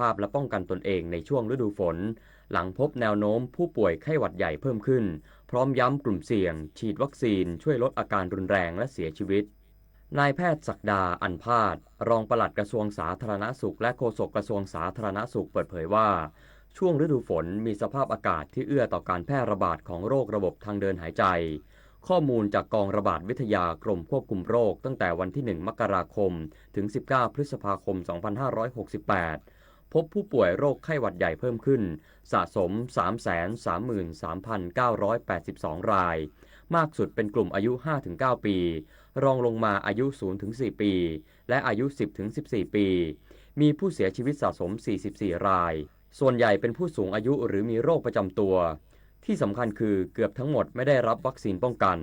ภาพและป้องกันตนเองในช่วงฤดูฝน หลังพบแนวโน้มผู้ป่วยไข้หวัดใหญ่เพิ่มขึ้น พร้อมย้ำกลุ่มเสี่ยงฉีดวัคซีนช่วยลดอาการรุนแรงและเสียชีวิต นายแพทย์ศักดา อันภาส รองปลัดกระทรวงสาธารณสุขและโฆษกกระทรวงสาธารณสุขเปิดเผยว่า ช่วงฤดูฝนมีสภาพอากาศที่เอื้อต่อการแพร่ระบาดของโรคระบบทางเดินหายใจ ข้อมูลจากกองระบาดวิทยากรมควบคุมโรคตั้งแต่วันที่ หนึ่ง มกราคม ถึง สิบเก้า พฤษภาคม สองพันห้าร้อยหกสิบแปด พบผู้ป่วยโรคไข้หวัดใหญ่เพิ่มขึ้น สะสม สามแสนสามหมื่นสามพันเก้าร้อยแปดสิบสอง ราย มากสุดเป็นกลุ่มอายุ ห้าถึงเก้า ปี รองลงมาอายุ ศูนย์ถึงสี่ ปี และอายุ สิบถึงสิบสี่ ปี มีผู้เสียชีวิตสะสม สี่สิบสี่ ราย ส่วนใหญ่เป็นผู้สูงอายุหรือมีโรคประจำตัว ที่สำคัญคือเกือบทั้งหมดไม่ได้รับวัคซีนป้องกัน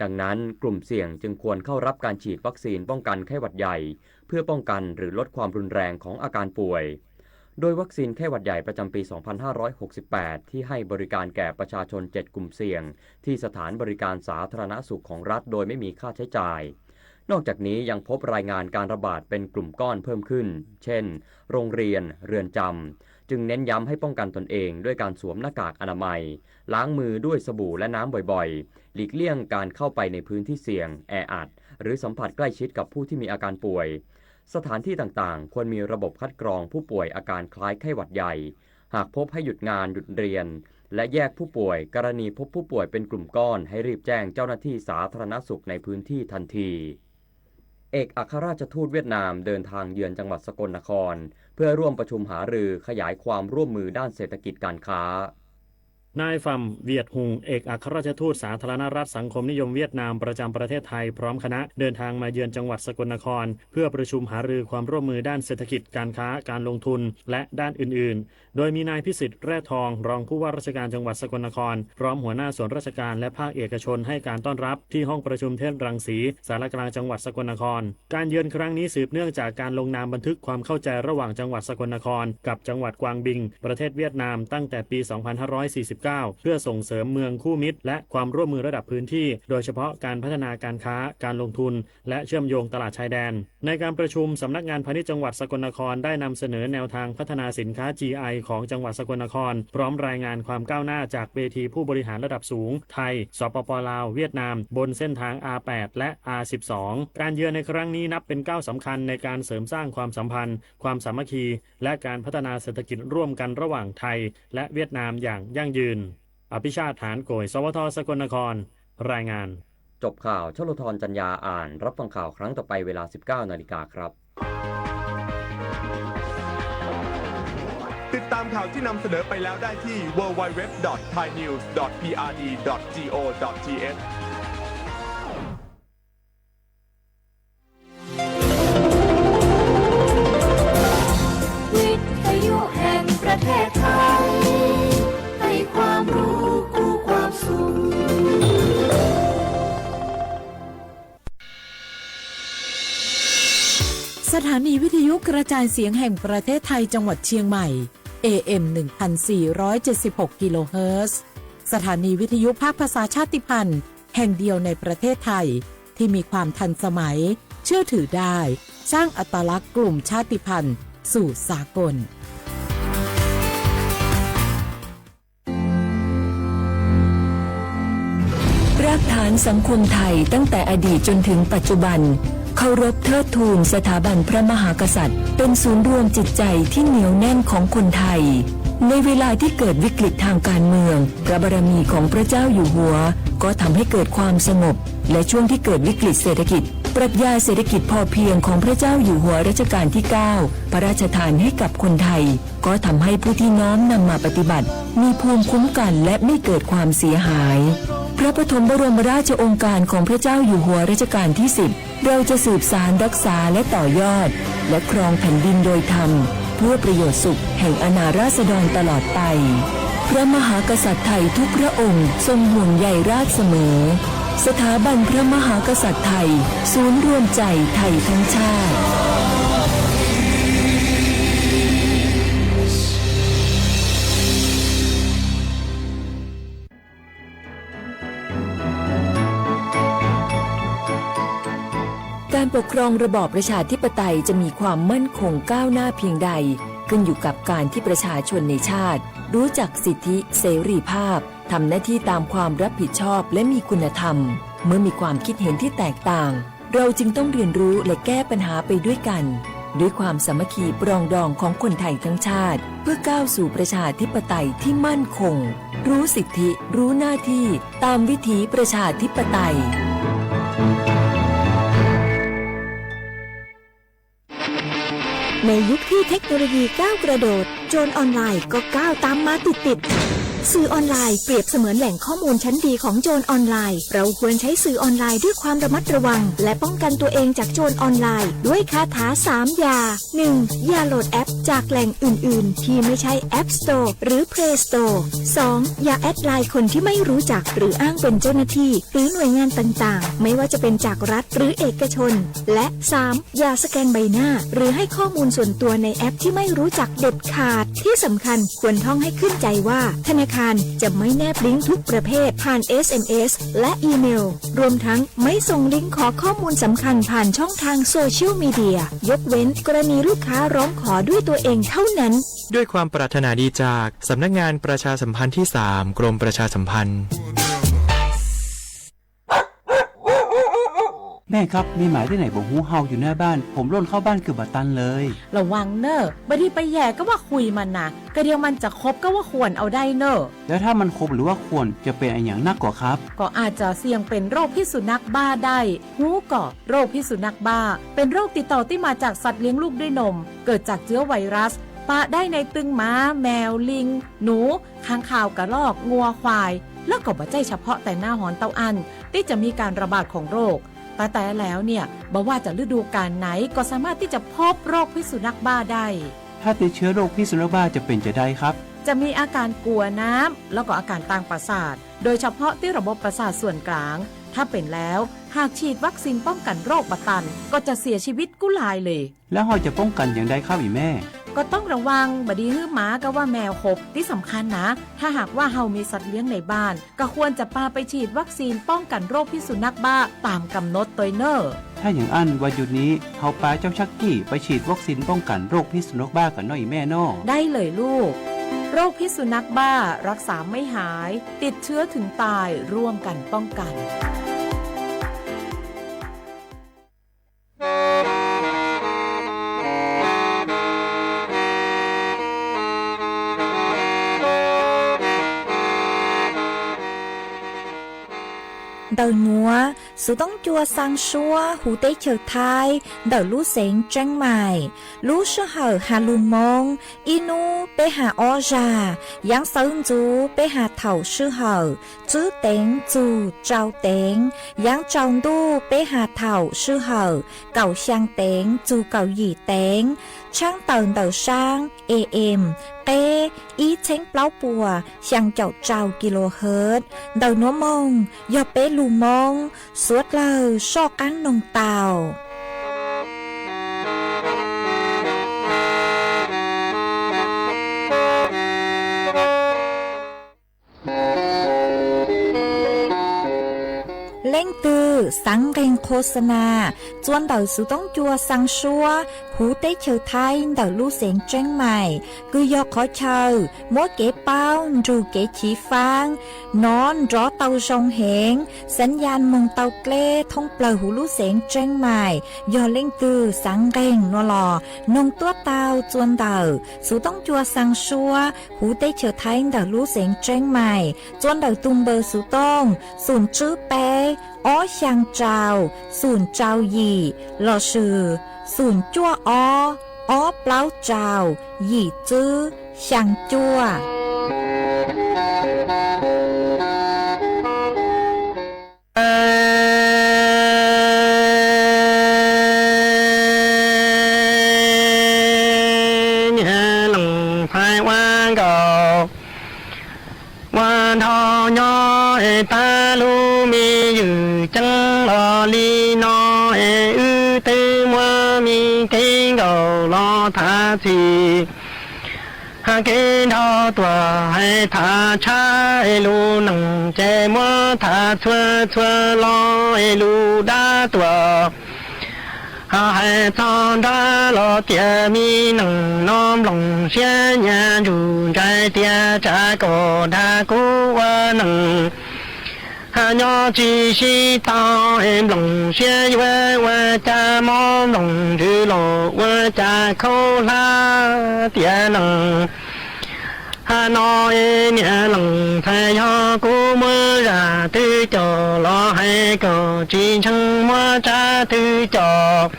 ดังนั้นกลุ่มเสี่ยงจึงควรเข้ารับการฉีดวัคซีนป้องกันไข้หวัดใหญ่ เพื่อป้องกันหรือลดความรุนแรงของอาการป่วย โดยวัคซีนไข้หวัดใหญ่ประจำปี สองพันห้าร้อยหกสิบแปด ที่ให้บริการแก่ประชาชน เจ็ด กลุ่มเสี่ยง ที่สถานบริการสาธารณสุขของรัฐโดยไม่มีค่าใช้จ่าย นอกจากนี้ยังพบรายงานการระบาดเป็นกลุ่มก้อนเพิ่มขึ้น เช่น โรงเรียน เรือนจำ จึงเน้นย้ำให้ป้องกันตนเองด้วยการสวมหน้ากากอนามัย ล้างมือด้วยสบู่และน้ำบ่อยๆ หลีกเลี่ยงการเข้าไปในพื้นที่เสี่ยง แออัด หรือสัมผัสใกล้ชิดกับผู้ที่มีอาการป่วย สถานที่ต่างๆ ควรมีระบบคัดกรองผู้ป่วยอาการคล้ายไข้หวัดใหญ่ หากพบให้หยุดงานหยุดเรียน และแยกผู้ป่วย กรณีพบผู้ป่วยเป็นกลุ่มก้อนให้รีบแจ้งเจ้าหน้าที่สาธารณสุขในพื้นที่ทันที เอกอัครราชทูตเวียดนามเดินทางเยือนจังหวัดสกลนคร เพื่อร่วมประชุมหารือขยายความร่วมมือด้านเศรษฐกิจการค้า นาย Phạm Việt Hùng เอกอัครราชทูตสาธารณรัฐสังคมนิยมเวียดนามประจำประเทศไทย พร้อมคณะเดินทางมาเยือนจังหวัดสกลนคร เพื่อประชุมหารือความร่วมมือด้านเศรษฐกิจการค้า การลงทุน และด้านอื่นๆ โดยมีนายพิสิทธิ์ แร่ทอง รองผู้ว่าราชการจังหวัดสกลนคร พร้อมหัวหน้าส่วนราชการและภาคเอกชนให้การต้อนรับที่ห้องประชุมเทพรังสี ศาลากลางจังหวัดสกลนคร การเยือนครั้งนี้สืบเนื่องจากการลงนามบันทึกความเข้าใจระหว่างจังหวัดสกลนครกับจังหวัดกวางบิง ประเทศเวียดนาม ตั้งแต่ปี สองพันห้าร้อยสี่สิบเก้า เพื่อส่งเสริมเมืองคู่มิตร และความร่วมมือระดับพื้นที่ โดยเฉพาะการพัฒนาการค้า การลงทุน และเชื่อมโยงตลาดชายแดน ในการประชุม สำนักงานพาณิชย์จังหวัดสกลนครได้นำเสนอแนวทางพัฒนาสินค้า จี ไอ ของจังหวัดสกลนคร พร้อมรายงานความก้าวหน้าจากเวทีผู้บริหารระดับสูง ไทย สปป ลาว เวียดนาม บนเส้นทาง อาร์ แปด และ อาร์ สิบสอง การเยือนในครั้งนี้นับเป็นก้าวสำคัญในการเสริมสร้างความสัมพันธ์ ความสามัคคี และการพัฒนาเศรษฐกิจร่วมกันระหว่างไทย และเวียดนามอย่างยั่งยืน อภิชาติ หานโกย สวท สกลนคร รายงาน จบข่าว ชลธร จันยา อ่าน รับฟังข่าวครั้งต่อไปเวลา สิบเก้านาฬิกาครับ ติดตามข่าวที่นำเสนอไปแล้วได้ที่ ดับเบิลยู ดับเบิลยู ดับเบิลยู ดอท ไทยนิวส์ ดอท พีอาร์ดี ดอท จี โอ ดอท ที เอช วิทยุแห่งประเทศไทย ให้ความรู้คู่ความสุข สถานีวิทยุกระจายเสียงแห่งประเทศไทยจังหวัดเชียงใหม่ เอ เอ็ม หนึ่งพันสี่ร้อยเจ็ดสิบหก กิโลเฮิรตซ์ สถานีวิทยุภาคภาษาชาติพันธุ์แห่งเดียวในประเทศไทย ที่มีความทันสมัย เชื่อถือได้ สร้างอัตลักษณ์กลุ่มชาติพันธุ์สู่สากล รากฐานสังคมไทยตั้งแต่อดีตจนถึงปัจจุบัน เคารพเทิดทูนสถาบันพระมหากษัตริย์ เป็นศูนย์รวมจิตใจที่เหนียวแน่นของคนไทย ในเวลาที่เกิดวิกฤตทางการเมือง พระบารมีของพระเจ้าอยู่หัว ก็ทำให้เกิดความสงบ และช่วงที่เกิดวิกฤตเศรษฐกิจ ปรัชญาเศรษฐกิจพอเพียงของพระเจ้าอยู่หัวรัชกาลที่ เก้า พระราชทานให้กับคนไทย ก็ทำให้ผู้ที่น้อมนำมาปฏิบัติ มีภูมิคุ้มกันและไม่เกิดความเสียหาย พระปฐมบรมราชโองการของพระเจ้าอยู่หัวรัชกาลที่ สิบ เราจะสืบสานรักษาและต่อยอด และครองแผ่นดินโดยธรรม เพื่อประโยชน์สุขแห่งอาณาราษฎรตลอดไป พระมหากษัตริย์ไทยทุกพระองค์ทรงห่วงใยราษฎรเสมอ สถาบันพระมหากษัตริย์ไทย ศูนย์รวมใจไทยทั้งชาติ การปกครองระบอบประชาธิปไตยจะมีความมั่นคงก้าวหน้าเพียงใด ขึ้นอยู่กับการที่ประชาชนในชาติรู้จักสิทธิเสรีภาพ ทำหน้าที่ตามความรับผิดชอบและมีคุณธรรม เมื่อมีความคิดเห็นที่แตกต่าง เราจึงต้องเรียนรู้และแก้ปัญหาไปด้วยกัน ด้วยความสามัคคีปรองดองของคนไทยทั้งชาติ เพื่อก้าวสู่ประชาธิปไตยที่มั่นคง รู้สิทธิ รู้หน้าที่ ตามวิถีประชาธิปไตย ในยุคที่เทคโนโลยีก้าวกระโดด โจรออนไลน์ก็ก้าวตามมาติดๆ สื่อออนไลน์เปรียบเสมือนแหล่งข้อมูลชั้นดีของโจรออนไลน์ เราควรใช้สื่อออนไลน์ด้วยความระมัดระวัง และป้องกันตัวเองจากโจรออนไลน์ ด้วยคาถาสามอย่า หนึ่ง อย่าโหลดแอปจากแหล่งอื่นๆ ที่ไม่ใช่ App Store หรือ Play Store สอง อย่าแอดไลน์คนที่ไม่รู้จัก หรืออ้างเป็นเจ้าหน้าที่ หรือหน่วยงานต่างๆ ไม่ว่าจะเป็นจากรัฐหรือเอกชน และ สาม อย่าสแกนใบหน้า หรือให้ข้อมูลส่วนตัวในแอปที่ไม่รู้จักเด็ดขาด ที่สำคัญควรท่องให้ขึ้นใจว่า ธนาคารจะไม่แนบลิงก์ทุกประเภทผ่าน เอสเอ็มเอส และอีเมล รวมทั้งไม่ส่งลิงก์ขอข้อมูลสำคัญผ่านช่องทางโซเชียลมีเดีย ยกเว้นกรณีลูกค้าร้องขอด้วยตัวเองเท่านั้น ด้วยความปรารถนาดีจากสำนักงานประชาสัมพันธ์ที่สาม กรมประชาสัมพันธ์ แม่ครับ มีหมาที่ไหนบ่ฮู้เห่าอยู่หน้าบ้าน ผมร่นเข้าบ้านเกือบบ่ตันเลย ระวังเน่อ บ่ดีไปแหย่กับว่าคุยมันนะ กระเดียวมันจะขบกับว่าข่วนเอาได้เน่อ แล้วถ้ามันขบหรือว่าข่วนจะเป็นอะหยังนักก่อครับ ก็อาจจะเสี่ยงเป็นโรคพิษสุนัขบ้าได้ ฮู้ก่อ โรคพิษสุนัขบ้า เป็นโรคติดต่อที่มาจากสัตว์เลี้ยงลูกด้วยนม เกิดจากเชื้อไวรัส ปะได้ในตึงหมา แมว ลิง หนู ค้างคาว กระรอก งัว ควาย แล้วก็บ่ใจ้เฉพาะแต่หน้าฮ้อนเต้าอั้น ที่จะมีการระบาดของโรค แต่แต่แล้วเนี่ย บ่ว่าจะฤดูกาลไหน ก็สามารถที่จะพบโรคพิษสุนัขบ้าได้ ถ้าติดเชื้อโรคพิษสุนัขบ้าจะเป็นจะใดครับ จะมีอาการกลัวน้ำ แล้วก็อาการทางประสาท โดยเฉพาะที่ระบบประสาทส่วนกลาง ถ้าเป็นแล้ว หากฉีดวัคซีนป้องกันโรคบ่ตัน ก็จะเสียชีวิตกู้ลายเลย แล้วเฮาจะป้องกันอย่างใดครับอีแม่ ก็ต้องระวัง บ่ดีหื้อหมากับว่าแมวขบ ที่สำคัญนะ ถ้าหากว่าเฮามีสัตว์เลี้ยงในบ้าน ก็ควรจะปาไปฉีดวัคซีนป้องกันโรคพิษสุนัขบ้าตามกำหนดตวยเน่อ ถ้าอย่างอั้นวันหยุดนี้ เฮาปาเจ้าชักกี้ไปฉีดวัคซีนป้องกันโรคพิษสุนัขบ้ากันเนาะอีแม่เนาะ ได้เลยลูก โรคพิษสุนัขบ้ารักษาไม่หาย ติดเชื้อถึงตาย ร่วมกันป้องกัน Ntawm nuav, Xuv Toob Cua xaa suab huv teb chaws Thaib ntawm lub xeev Tseeb Maim. Lub sij hawm has lug Moob, ib nub peb has ob zag, yaav xawv ntxuv peb has thaum sij hawm tswb teev txug tsau teev, yaav tsaus ntuj peb has thaum sij hawm kaum xyaa teev txug kaum yim teev. Tshaab tawm ntawm saab A M qeb ib txheeb plaub puas xyaa caum rau kilohertz. Ntawm nuav moog yog peb lug Moob, suav dlawg soj qaab noog tau. Leej twg xaav nqeeg qho xa na txua ntawm Xuv Toob Cua xaa suab huv teb chaws Thaib ntawm lub xeev Tseeb Maim, kws yog qhov chaw muab kev paub nrug kev chiv faab. Nov nrov tau zoo heev, xaav yaj moog tau dleb thoob plawg huv lub xeev Tseeb Maim. Yog leej twg xaav nqeeg nuav los noog tuab tau txua ntawm Xuv Toob Cua xaa suab huv teb chaws Thaib ntawm lub xeev Tseeb Maim, txua ntawm tug npawb Xuv Toob xoom tswb peb ob xyaa rau xoom rau yim lossis xoom cuaj ob ob plaub rau yim tswb xyaa cuaj. Nyiaj loos txhais ua nkaus ua nrho nyob es tag lub me ywm ceeb los li no es wb twb muab me keeb nkaus los thav txim. Hab kev nrog tuam hais thav tshab es lus neeg ces muab thav txhua txhua lo es lus dab tuam. Hais txog nrab los tias me nees no nploos siab nyias ntsug ntsais tias tsam kom dag kuv ua nees. Nyob tsis sib tau es nploos siab yuav ua cas mob nploos ntsws los ua cas khaub hlab tias nees. No es niam lees ntxhais yog kuv muab zaj twg coj los hais kom tsis ntseeg muab tsab twg coj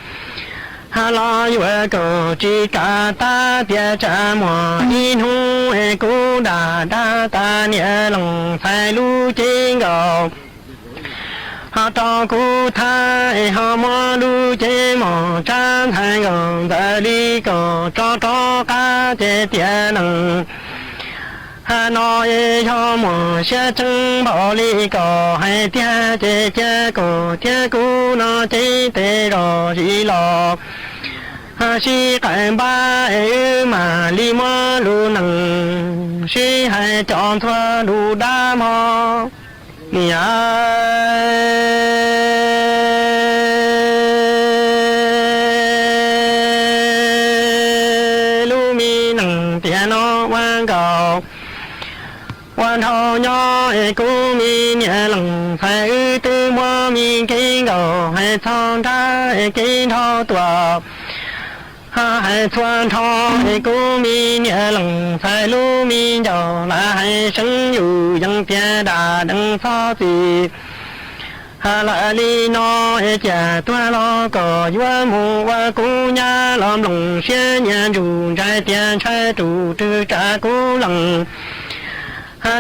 los yuav kom tsis kam tab tias tsam muaj ib hnub es kuv dam dag tas niam lees ntxhais lub cev nkaus ho rau kuv thab es ho muab lub cev mom tsab ntxhais nkaus ntawd li kom tso rov qab ces tias nees. No es yog muaj siab tseeb npaum li kom hais tiag ces cia kom thiab kuv no cev tes zog zis los sib qawm npab es wb mam li muab lub nees sib hais cov ntxhua lus dab mog. Niam, lub me nees tiam no ua nkaus ua nrhau nyob es kuv me niam lees ntxhais wb twb muab me kev nkaus hais txog nrab es kev nrhau tuaj. Hais txhua nrho es kuv me niam lees ntxhais lub me ncaus lam hais seev yus yees tias dam dees txhob txwm. Lawm li no es cas tuag los kom yuav mus ua kuv nyab los nploos siab nyias ntsug ntsais tias ntshai tus twg tsam kuv lees.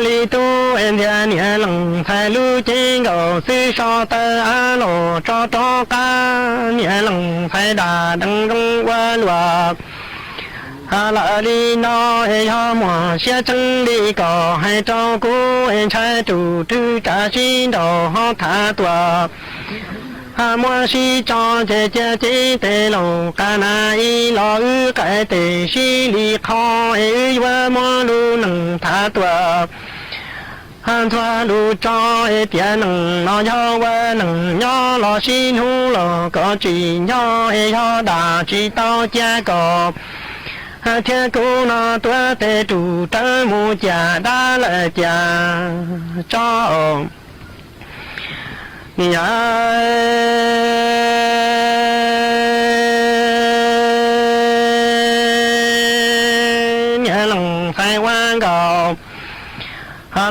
Li tub es ntxias niam lees ntxhais lub cev nkaus xwb so taw av los tso rov qab niam lees ntxhais dam dees zoo ua luaj. Lawm li no es yog muaj siab tseeb li kom hais rau kuv es ntshai tus twg tsam sib nraus ho tham tuaj. Muab sib tso ces cia cev tes laus qas nas ib los wb qaim tes sib li qho es wb yuav muab lub nees tham tuaj. Ntxhua lus tso es tias nees no yog ua nees nyob los sib hlub los kom tsis nco es yog dam tsis tau cia kom thiab kuv no tuav tes rus rawv mus cas dab lawm cas tso. Niam, niam lees ntxhais ua nkaus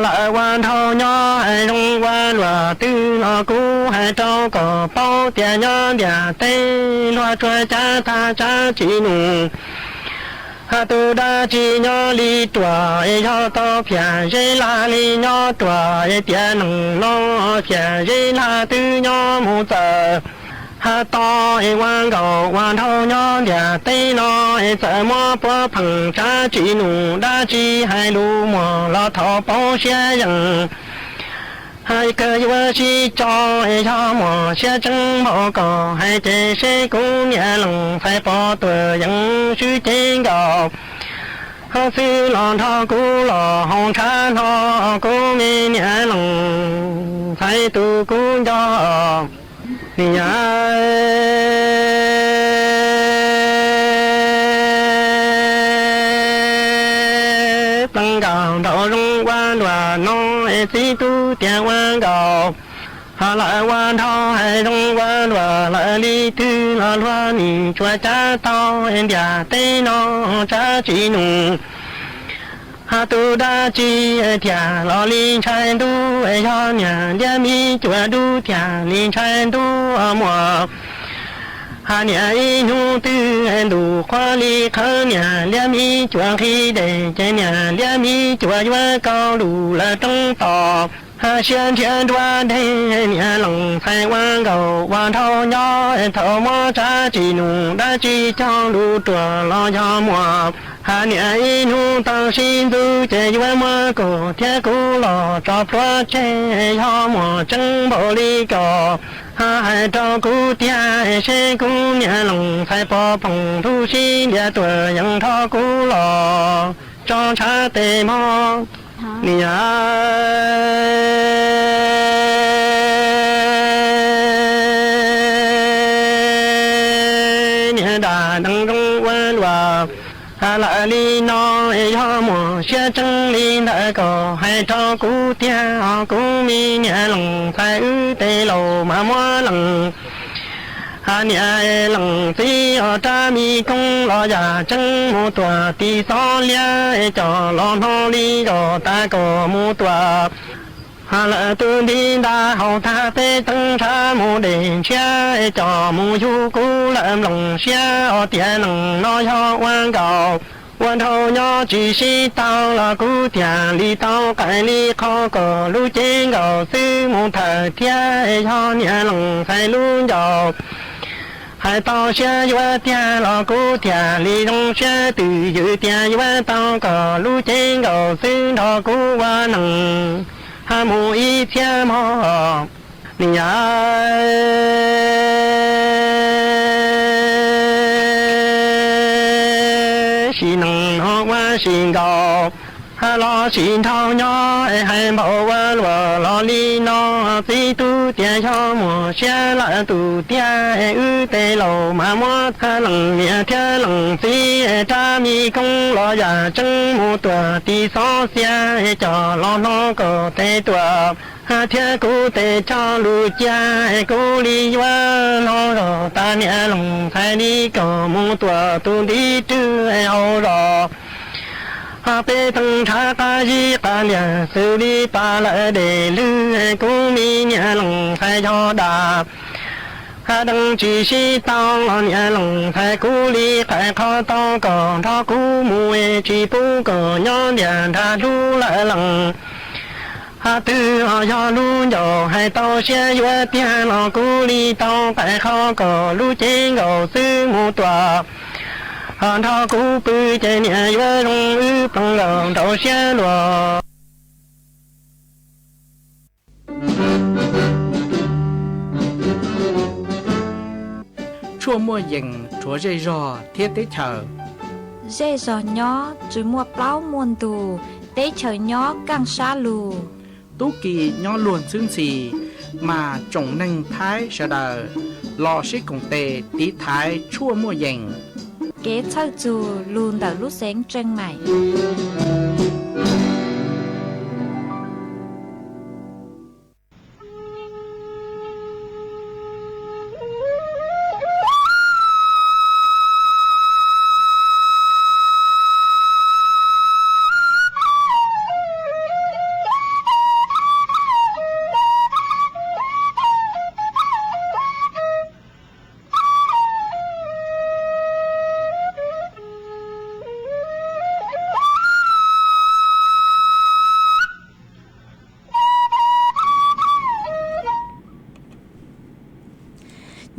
lawm ua nrhau nyob hais zoo ua luaj twg los kuv hais rau kom paub tias nyob ntiaj teb luag tsuas cav tag tsab tsim num. Tus dab tsi nyob li ruam es yog tau phiaj zeb laj li nyob ruam es tias nees no phiaj zeb laj twb nyob mus txawm. Has to es ua nkaus ua nrhau nyob ntiaj teb no es txawm muab puav pheej tsab tsim num dab tsi hais lus muag los thaum paub siab yees. Kawg yuav sib tso es yog muaj siab tseeb npaum kom hais ces seb kuv niam lees ntxhais pov tuam yees swb cev nkaus xwb los nrog kuv los hauv ntshav no kuv me niam lees ntxhais tus kuv nco. Niam, pleev nkaus nraum zoov ua luaj no es txiv tub tias ua nkaus. Ho lawm ua nrhau hais zoo ua luaj lawm li twg los luag nim tsuas cav tau es ntiaj teb no tsab tsim num. Ho tus dab tsi thiaj los li ntshai ntuj es yog niam liab me cuam dub thiaj li ntshai ntuj muag. Ho niam ib hnub twg ntuj qhuav li qhawv niam liab me cuam nqhis dej ces niam liab me cuam yuav kaus lus lawm roob tos. Ho siab nrhiav nruab deg niam lees ntxhais ua nkaus ua nrhau nyob thaum muab tsab tsim num dab tsi cog lus ruam los yog muag. Ho niam ib hnub tau sib ntxub ces yuav muab kuv thiab kuv los tso plhuav tseg yog muaj tseeb npaum li kom ho hais rau kuv tiag seb kuv niam lees ntxhais pov phoom ntuj sib liam tuam yees nrog kuv los tso ntshav tes mog. Niam, Lawm li no es yog muaj siab tseeb li ntawd kom hais rau kuv tiag os kuv me niam leej ntxhais, wb tej laus mas muab leej niam leej txiv os, rab me koob los yam tseeb mus tuam tim xob liab es coj los hno li zos tas kom mus tuam lawm tus ntiv nta hauv tag peb teeb nrhav mus dej ntshiab es coj mus yug kuv lawm mloog siab os tias neeg no yog ua nkaus ua nraug nyob tsis sib tau los kuv thiaj li tau qais li qhov kom lub cev nkaus xwb mus thawm thiab es yog niam leej ntxhais lub ncaus hais tau siab yuav tiag los kuv thiaj li zoo siab twj ywm tias yuav tau kom lub cev nkaus xwb nrog kuv ua neej mus ib txhiab hmo. Niam, sim neej no ua sim nkaus los sim nraug nyob, hais npaum ua luaj los li no, txiv tub tias yog muaj siab lawm tus tiag, wb tej laus mas muab leej niam thiab leej txiv, rab me koob los yam tseeb mus tuam tim xob xiab, coj los hno kom tes tuam thiab kuv tes cog lus cia, kuv li yuav hno zog tas niam leej ntxhais li kom mus tuam tus ntiv rwg hauv zos. Peb teeb nrhav qab zib qab liag xws li pas lawm dej lwg, kuv me niam leej ntxhais yog dab deev tsis sib tau los niam leej ntxhais kuv li qais qhov tau kom nrog kuv mus, tsis pub kom nyob ntiaj nrag hlub lawm leej twg. Yog lub ncaus hais tau siab yuav tiag los kuv li tau qais qhov kom lub cev nkaus xwb mus tuam nrog kuv pw ces niam yuav zoo wb plees nkaus nraum siab luag. Tshuaj muaj yees rhuav zej zog thiab teb chaws. Zej zog nyob tsis muaj plaub muaj ntug, teb chaws nyob kaj sab lug. Tub ki nyob luag ntxhwb ntxhi, mas tsoom neeg Thaib sawv daws los sib koom tes tiv thaiv tshuaj muaj yees. Kev txhawj txug lug ntawm lub xeev Tseej Maim.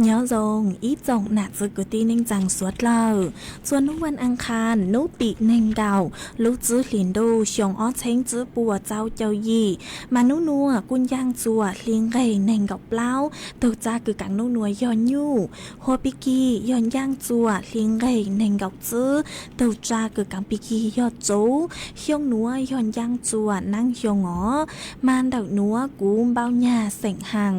Nyob zoo ib tsoom nam txiv kwv tij neej tsaa suav dlawg. Txhua nub vas aas qha nub tim neeg nkaum lub tsib hlis ntuj xyoo ob txheeb tsib puas txaus caum yim, mas nub nuav kuj ncaaj txuas hli nqeg neeg nkaum plaub, tug tsa kws kaam nub nuav yog nyuj. Hua pig kig yog ncaaj txuas hli nqeg neeg nkaum tsib, tug tsa kws kaam pig kig yog txuv. Xyoo nuav yog ncaaj txuas nab xyoo os, mas ntawm nuav kuv npauj nyag xeem haam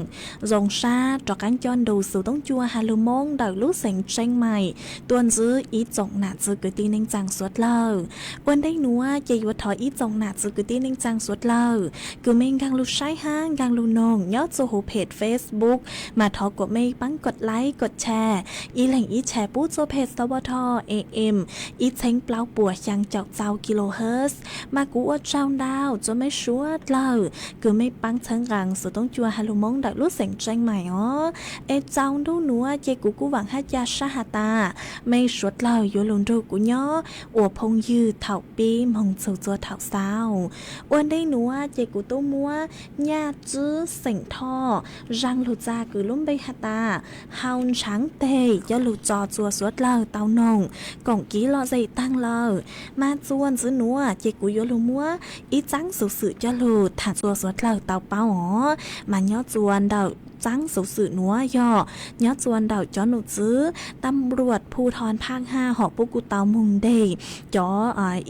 zoo sab rov qaab coj ntu xuv toob cua has lug Moob ntawm lub xeev Tseeb Maim tuaj ntsib ib tsoom nam txiv kwv tij neej tsaa suav dlawg. Ua ntej nuav ces yuav thov ib tsoom nam txiv kwv tij neej tsaa suav dlawg kws mej nkaag lug saib hab nkaag lug noog nyob txug huv phem Facebook, mas thov kuas mej paab kod like kod share, ib leeg ib share pub txug phem Xaub Pov Thoj A M ib txheeb plaub puas xyaa caum txaus kilohertz. Mas kuv ua tsaug ntau txug mej suav dlawg kws mej paab txhawb nqaa xuv toob cua has lug Moob ntawm lub xeev Tseeb Maim os. Es txaus ntuj nuav ces kuv kuj vaam hab ca sab has tas mej suav dlawg yuav lug nrug kuv nyob ua phooj ywg thaum pib moog txug txua thaum xaus. Ua ntej nuav ces kuv tub muab nyaj tsib xeem Thoj zaaj lug txag kws lub npe has tas Hau Ntshaav Teg coj lug tso txua suav dlawg tau noog koom kiv lom zem taag lawm. Mas txua ntxiv nuav ces kuv yuav lug muab ib txaab xuv xwm coj lug thaam txua suav dlawg tau paub os. Mas nyob txua ntawm xaab xuv xwm nuav yog nyob txua ntawm cov num txwv tam ruam phu thoo phaab haj hom puab kuj tau moog nteg cov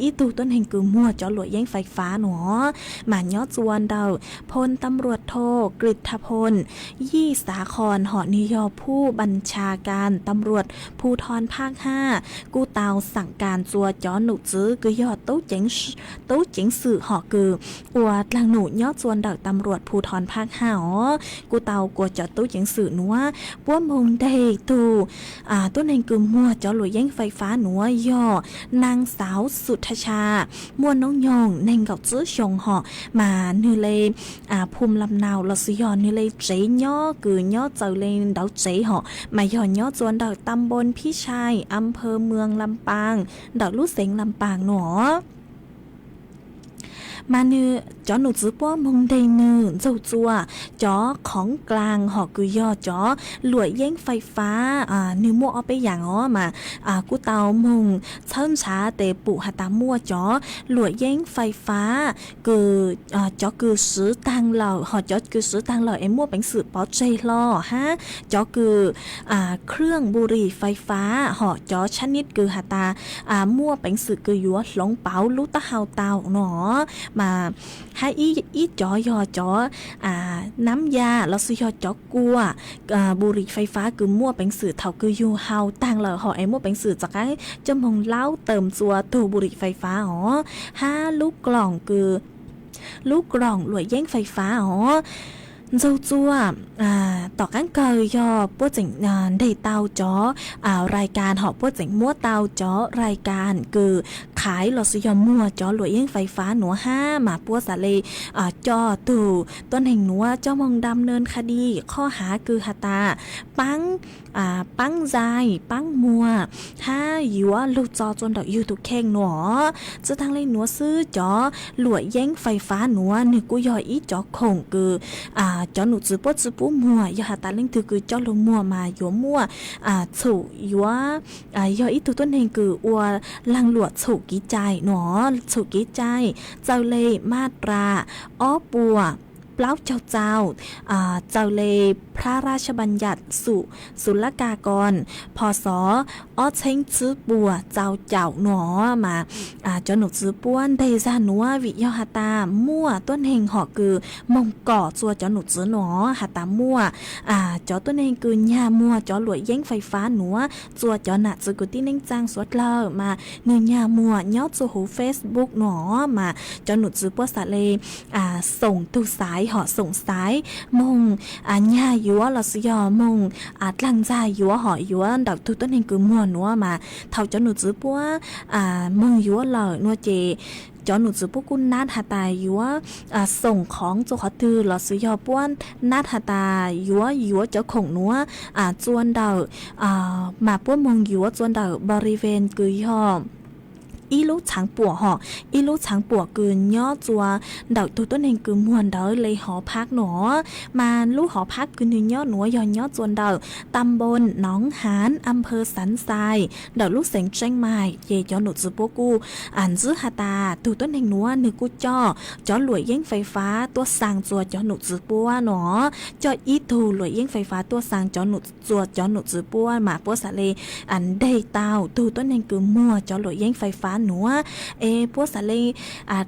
ib tug tuab neeg kws muag cov luam yeeb fais fav nuav, mas nyob txua ntawm phoo tam ruam thoo Kris Thab Phoo Yij Xav Khoo hom nwg yog phu npaj tshas kas tam ruam phu thoo phaab haj kuj tau xaam kas txua cov num txwv kws yog tub ceev xwm hom kws ua dlaag num nyob txua ntawm tam ruam phu thoo phaab haj os, kuj tau kuas cov tub ceev xwm nuav puab moog nteg tug tuab neeg kws muag cov luam yeeb fais fav nuav yog naag xauv Xum Thaj Sha, muaj noob nyoog neeg nkaum tsib xyoo hom, mas nwg le phum lam naus lossis yog nwg le tsev nyob kws nyob txawv le ntawv tsev hom mas yog nyob txua ntawm tam npoo Phib Sai, a phawv Muas Lam Paas, ntawm lub xeev Lam Paas nuav. Mas nwg cov num txwv puab moog nteg nwg ntxug txua cov khoov dlaag hom kws yog cov luam yeeb fais fav, nwg muaj ob peb yaam os mas kuj tau moog txhawb ntshav tes pum has tas muaj cov luam yeeb fais fav kws cov kws swv taag lawm hom cov kws swv taag lawm es muaj peev xwm pov tseg hlo hab cov kws khwj bu ris fais fav hom cov tshab nib kws has tas muaj peev xwm kws yuav hloov pauv lub taub hau tau nuav, mas hab ib cov yog cov nab ya lossis yog cov kua bu ris fais fav kws muaj peev xwm thaum kws yug hau taag lawm hom es muaj peev xwm txav qaab coj moog laub tawm txua tug bu ris fais fav os, hab lub kloom kws lub kloom luam yeeb fais fav os. Ntxug txua tom qaab kawg yog puab tseem nteg tau cov rais kas hom puab tseem muab tau cov rais kas kws qhaiv lossis yog muag cov luam yeeb fais fav nuav hab mas puab xav le coj tug tuab neeg nuav coj moog dam naj kha di qhov hav kws has tas paab paab zais paab muag hab yuav lug txo txua ntawm yug tug kheej nuav. Tsi taag le nuav xwb cov luam yeeb fais fav nuav nwg kuj yog ib cov khoom kws cov num txwv puab tsi pub muag, yog has tas leej twg kws coj lug muag mas yuav muaj txhum yuav yog ib tug tuab neeg kws ua laag luam txhum kev cai nuav, txhum kev cai txawm le maj ras ob puas plaub caug txaus, txawm le phrab raj xab npam yam xum xus lab kaj koos pho xov ob txheeb tsib puas txaus caum nuav mas cov num txwv puab nteg zag nuav vim yog has tas muaj tuab neeg hom kws moog kom txua cov num txwv nuav has tas muaj cov tuab neeg kws nyag muag cov luam yeeb fais fav nuav txua cov nam txwv kwv tij neej tsaa suav dlawg mas nwg nyag muag nyob txua huv Facebook nuav mas cov num txwv puab xav le xoom tug xaiv hom xoom xaiv moog nyag yuav lossis yog moog dlaag ntxag yuav hom yuav ntawm tug tuab neeg kws muag nuav mas thaum cov num txwv puab moog yuav lawm nuav ces cov num txwv puab kuj nab has tas yuav xoom khoov txua qhov twg lossis yog puab nab has tas yuav yuav cov khoom nuav txua ntawm mas puab moog yuav txua ntawm npau ri ven kws yog ib lub txhaav puam hom ib lub txhaav puam kws nyob txua ntawm tug tuab neeg kws muag ntawd le hov phab nuav. Mas lub hov phab kws nwg nyob nuav yog nyob txua ntawm tam npoo Noov Haav, a phawv Xaav Xais, ntawm lub xeev Tseeb Mais. Ces cov num txwv puab kuj ntxwb has tas tug tuab neeg nuav nwg kuj coj cov luam yeeb fais fav tuaj xaa txua cov num txwv puab nuav, coj ib tug luam yeeb fais fav tuaj xaa cov num txua cov num txwv puab mas puab xav le nteg tau tug tuab neeg kws muag cov luam yeeb fais fav nuav es puab xav le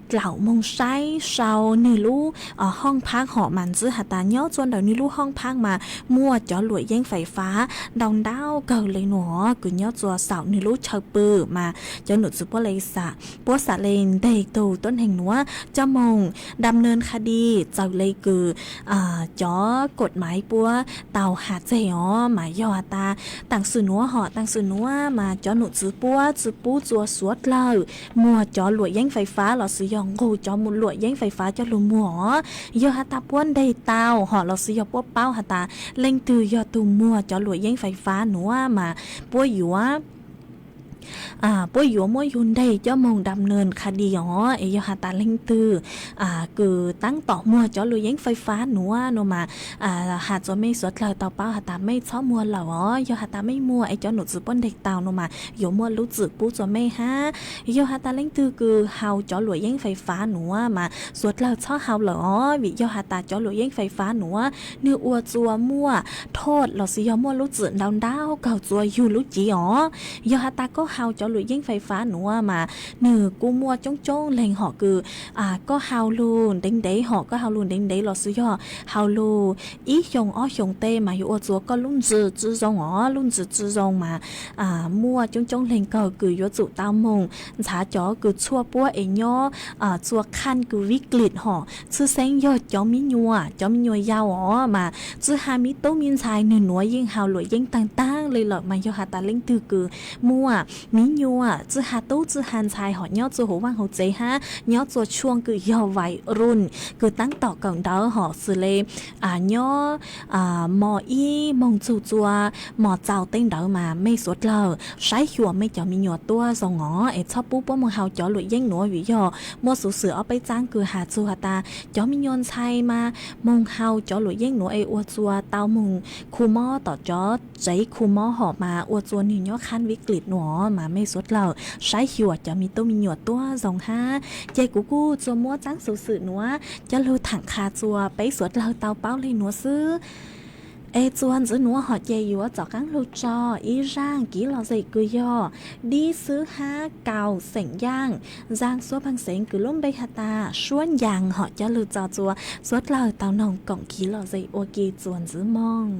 dlaum moog saib sau nwg lub hooj phab hom mas ntxwb has tas nyob txua ntawm nwg lub hooj phab mas muaj cov luam yeeb fais fav ntau ntau kawg le nuav kws nyob txua saum nwg lub chaw pw mas cov num txwv puab le xam puab xav le nteg tug tuab neeg nuav coj moog dam naj kha di txawm le kws cov kaum maiv puab tau has txeg os mas yog has tas taam sim nuav hom taam sim nuav mas cov num txwv puab tsi pub txua suav dlawg muag cov luam yeeb fais fav lossis yog nqug cov luam yeeb fais fav coj lug muag os. Yog has tas puab nteg tau hom lossis yog puab paub has tas leej twg yog tug muag cov luam yeeb fais fav nuav mas puab yuav puab yuav muab yug nteg coj moog dam nws qha di os. Es yog has tas leej twg kws taab tom muag cov luam yeeb fais fab nuav no mas, has txug mej suav dlawg tau paub has tas mej txhob muag lawm os. Yog has tas mej muag es cov num txwv puab nteg tau no mas yuav muaj lub txim pub txug mej hab. Yog has tas leej twg kws haus cov luam yeeb fais fab nuav mas suav dlawg txhob haus lawm os, vim yog has tas cov luam yeeb fais fab nuav nwg ua txug muaj thoj lossis yog muaj lub txim ntau ntau kawg txug yug lub cev os. Yog has tas koj haus cov luam yeeb fais fab nuav mas nwg kuj muaj coob coob leeg hom kws koj haus lug ntev ntev hom, koj haus lug ntev ntev lossis yog haus lug ib xyoos ob xyoos tej mas yuav ua txug koj lub ntsws tsi zoo os. Lub ntsws tsi zoo mas muaj coob coob leeg kawg kws yuav tsum tau moog ntxhav cov kws tshuaj puab es nyob txua khaj kws vib klis hom, tshwj xeeb yog cov miv nyuas, cov miv nyuas yau os mas tsi has miv tub miv ntxhais nwg nuav yeej haus luam yeeb taag taag le lawm. Mas yog has tas leej twg kws muaj miv nyuas tsi has tub tsi has ntxhais hom nyob txua huv vaaj huv tsev hab nyob txua tshuaj kws yog vais ruj kws taab tom kawm ntawv hom xws le nyob mos ib moog txug txua mos txaus tej ntawd mas mej suav dlawg saib xyuas mej cov miv nyuas tuab zoo os, es txhob pub puab moog haus cov luam yeeb nuav. Vim yog muaj xuv xwm ob peb txaab kws has txug has tas cov miv nyuas ntxhais mas moog haus cov luam yeeb nuav es ua txua tau moog khu mob tom cov tsev khu mob hom mas ua txua nwg nyob khaj vib klis nuav mas mej suav dlawg saib xyuas cov miv tub miv nyuas tuab zoo hab. Ces kuv kuj txua muab txaab xuv xwm nuav coj lug thaam qha txua peb suav dlawg tau paub le nuav xwb. Es txuas ntxiv nuav hom ces yuav tsom qaab lug tso ib zaaj kiv lom zem kws yog dib xwb hab kaus xeem yaaj, zaaj xuab pheej xeev kws lub npe has tas suab ncaas hom coj lug tso txua suav dlawg tau noog koom kiv lom zem ua ke txuas ntxiv moog.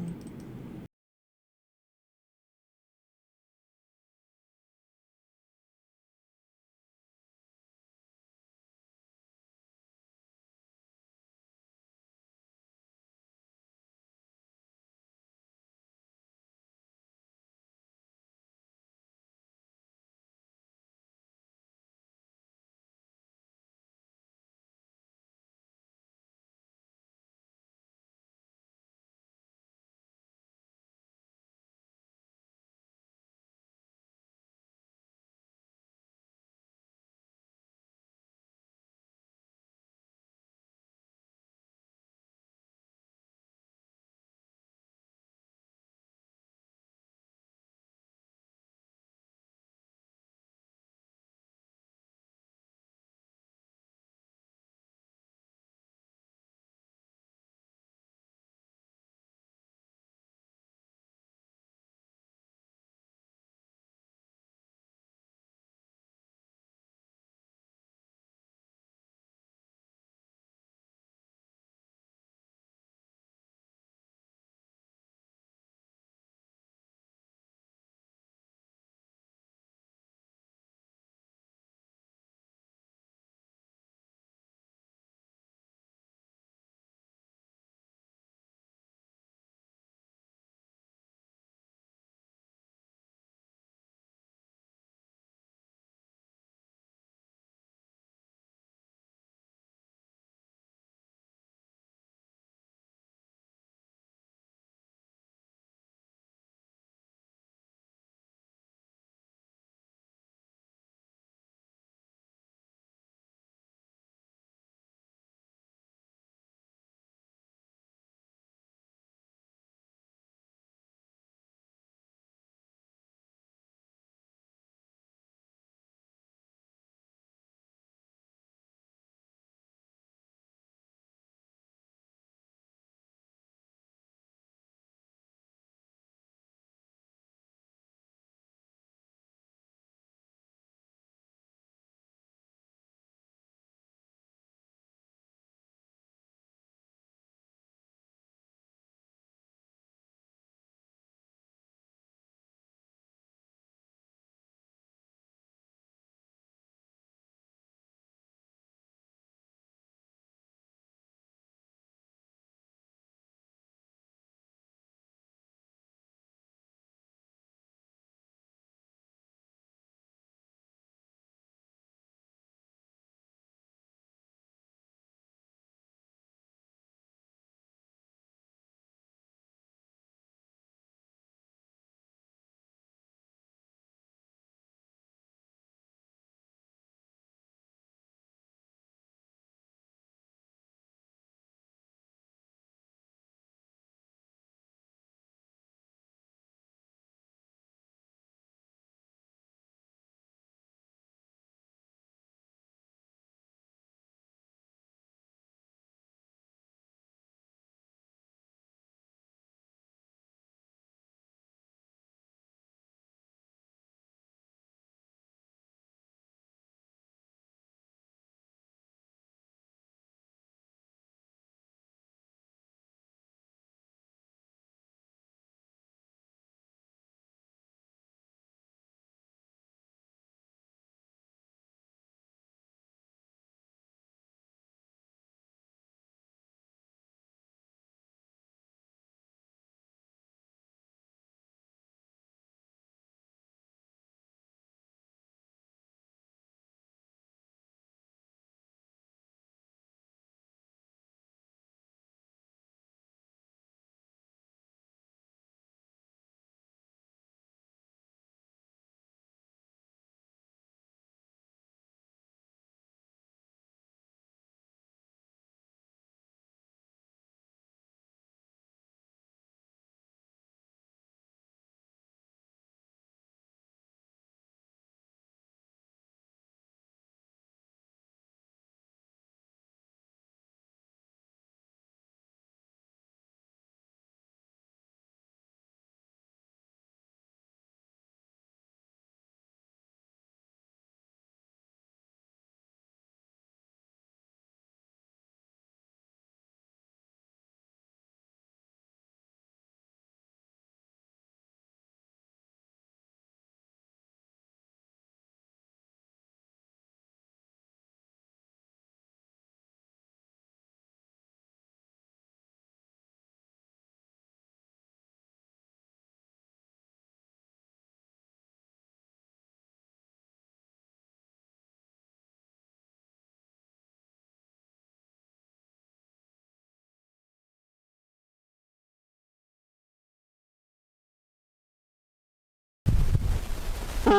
Mas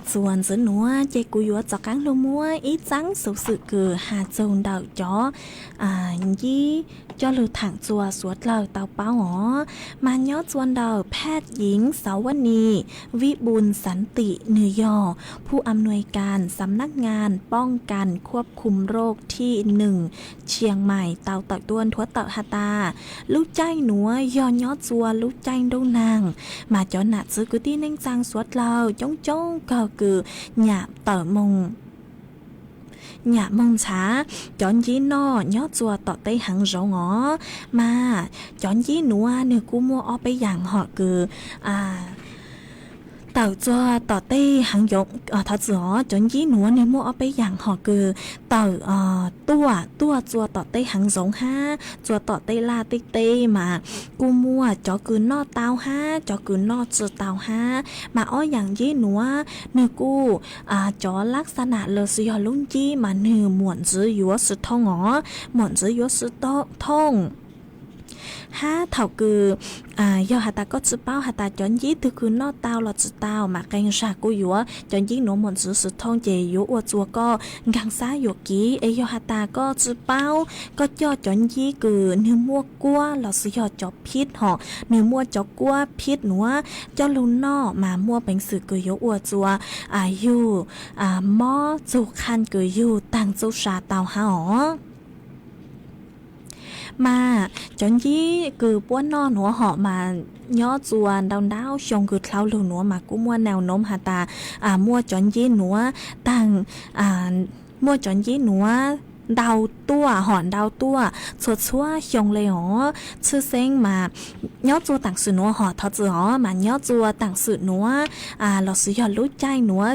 txuas ntxiv nuav ces kuv yuav rov qaab lug muab ib txaab xuv xwm kws has txug ntawm cov ncib coj lug thaam txuas suav dlawg tau paub os. Mas nyob txuas ntawm แพทย์หญิง สวนี วิบูลย์สันติ nwg yog ผู้อำนวยการ สำนักงานป้องกันควบคุมโรคที่หนึ่ง เชียงใหม่ tau tawm tuaj nthuav tawm has tas, lub caij nuav yog nyob txuas lub caij ntuj naag, mas cov nam txiv kwv tij neej tsaa suav dlawg coob coob kawg kws nyam tawm moog nyam moog ntshav cov ncib noj nyob txuas tom tej haav zoov os. Mas cov ncib nuav nwg kuj muaj ob peb yaam hom kws tawm txuas tom tej haav zoov, thov txim os, cov ncib nuav nwg muaj ob peb yaam hom kws tawm tuaj tuaj txuas tom tej haav zoov hab txuas tom tej laj tej teb mas kuj muaj cov kws noj tau hab cov kws noj tsi tau hab. Mas ob yaam ncib nuav nwg kuj cov lab xa nam los sis yog lub ncib mas nwg muam ntxiv yuav sw thooj os, muam ntxiv yuav sw thooj. Hab thaum kws yog has tas koj tsi paub has tas cov ncib twg kws noj tau los tsi tau mas qee zag kuj yuav cov ncib nuav muam ntxiv sw thooj ces yuav ua txuas koj nkaag xab yuam kev. Es yog has tas koj tsi paub, koj coj cov ncib kws nwg muaj kuab los sis yog cov phij hom nwg muaj cov kuab phij nuav coj lug noj mas muaj peev xwm kws yuav ua txuas yug mob txug qhaj kws yug taag txuj sa tau hab os. Mas cov ncib kws puab noj nuav hom mas nyob txuas ntau ntau xyoo kws dlhau lug nuav mas kuj muaj nau noov has tas muaj cov ncib nuav taag, muaj cov ncib nuav ntau tuaj hom ntau tuaj txhua txhua xyoo le os. Tshwj xeeb mas nyob txuas taam sim nuav hom thov txim os, mas nyob txuas taam sim nuav los sis yog lub caij nuav